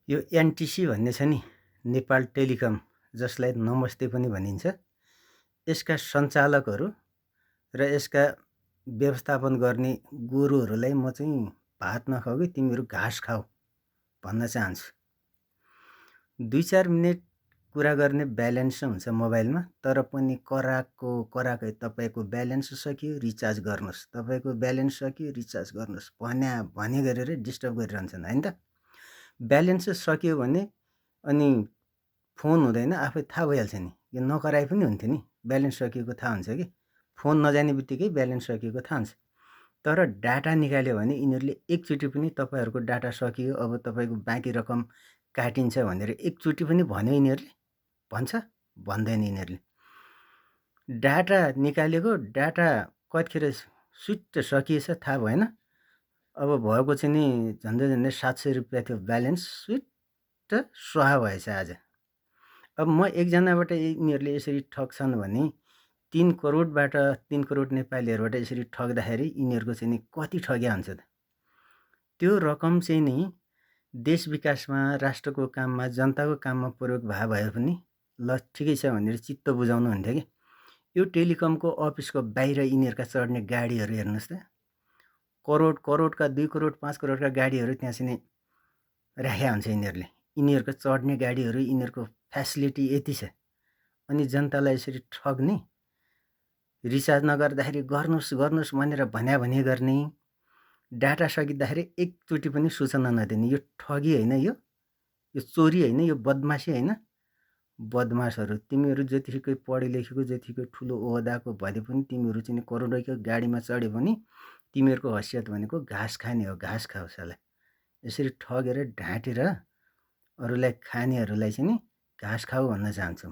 यो एनटिसी भन्ने छ नि, नेपाल टेलिकम, जसलाई नमस्ते पनि भनिन्छ। यसका सञ्चालकहरू र यसका व्यवस्थापन गर्ने गुरुहरूलाई म चाहिँ भात नखाऊ कि तिमीहरू घाँस खाऊ भन्न चाहन्छु। 2-4 मिनेट कुरा गर्ने ब्यालेन्स हुन्छ मोबाइलमा, तर पनि कराकै तपाईको ब्यालेन्स सकियो रिचार्ज गर्नुहोस्, तपाईको ब्यालेन्स सकियो रिचार्ज गर्नुहोस् भने गरेर डिस्टर्ब गरिरहन्छन् हैन त। ब्यालेन्स सकियो भने अनि फोन हुँदैन, आफै थाहा भइहाल्छ नि। यो नकराइ पनि हुन्थ्यो नि, ब्यालेन्स सकिएको थाहा हुन्छ कि फोन नजाने बित्तिकै ब्यालेन्स सकिएको थाहा हुन्छ। तर डाटा निकाल्यो भने यिनीहरूले एकचोटि पनि तपाईहरुको डाटा सकियो, अब तपाईको बाँकी रकम काटिन्छ भनेर एकचोटि पनि भन्यो यिनीहरूले? भन्छ? भन्दैन यिनीहरूले। डाटा निकालेको डाटा कतिखेर सुट्ट सकिएछ थाहा भएन। अब भएको चाहिँ नि झन्डै 700 रुपैयाँ थियो ब्यालेन्स, सुट्ट स्वाहा भएछ आज। अब म एकजनाबाट यिनीहरूले यसरी ठग्छन् भने 3 करोडबाट 3 करोड नेपालीहरुबाट यसरी ठग्दाखेरि यिनीहरूको चाहिँ नि कति ठग्या हुन्छ त। त्यो रकम चाहिँ नि देश विकासमा, राष्ट्रको काममा, जनताको काममा प्रयोग भए पनि ल ठिकै छ भनेर चित्त बुझाउनु हुन्थ्यो कि। यो टेलिकमको अफिसको बाहिर यिनीहरूका चढ्ने गाडीहरू हेर्नुहोस् त। करोडका 2 करोड 5 करोडका गाडीहरू त्यहाँ चाहिँ नि राख्या हुन्छ यिनीहरूले। यिनीहरूको चढ्ने गाडीहरू, यिनीहरूको फ्यासिलिटी यति छ, अनि जनतालाई यसरी ठग्ने, रिचार्ज नगर्दाखेरि गर्नुहोस् भनेर भन्या गर्ने, डाटा सकिँदाखेरि एकचोटि पनि सूचना नदिने। यो ठगी होइन, यो चोरी होइन, यो बदमासी होइन। बदमासहरू तिमीहरू जतिकै पढे लेखेको, जतिकै ठुलो ओहदाको भए पनि तिमीहरू चाहिँ करोडैको गाडीमा चढ्यो भने तिमीहरूको हैसियत भनेको घाँस खाने हो, घाँस खाऊ साला। यसरी ठगेर ढाँटेर अरूलाई खानेहरूलाई चाहिँ नि घाँस खाऊ भन्न चाहन्छु।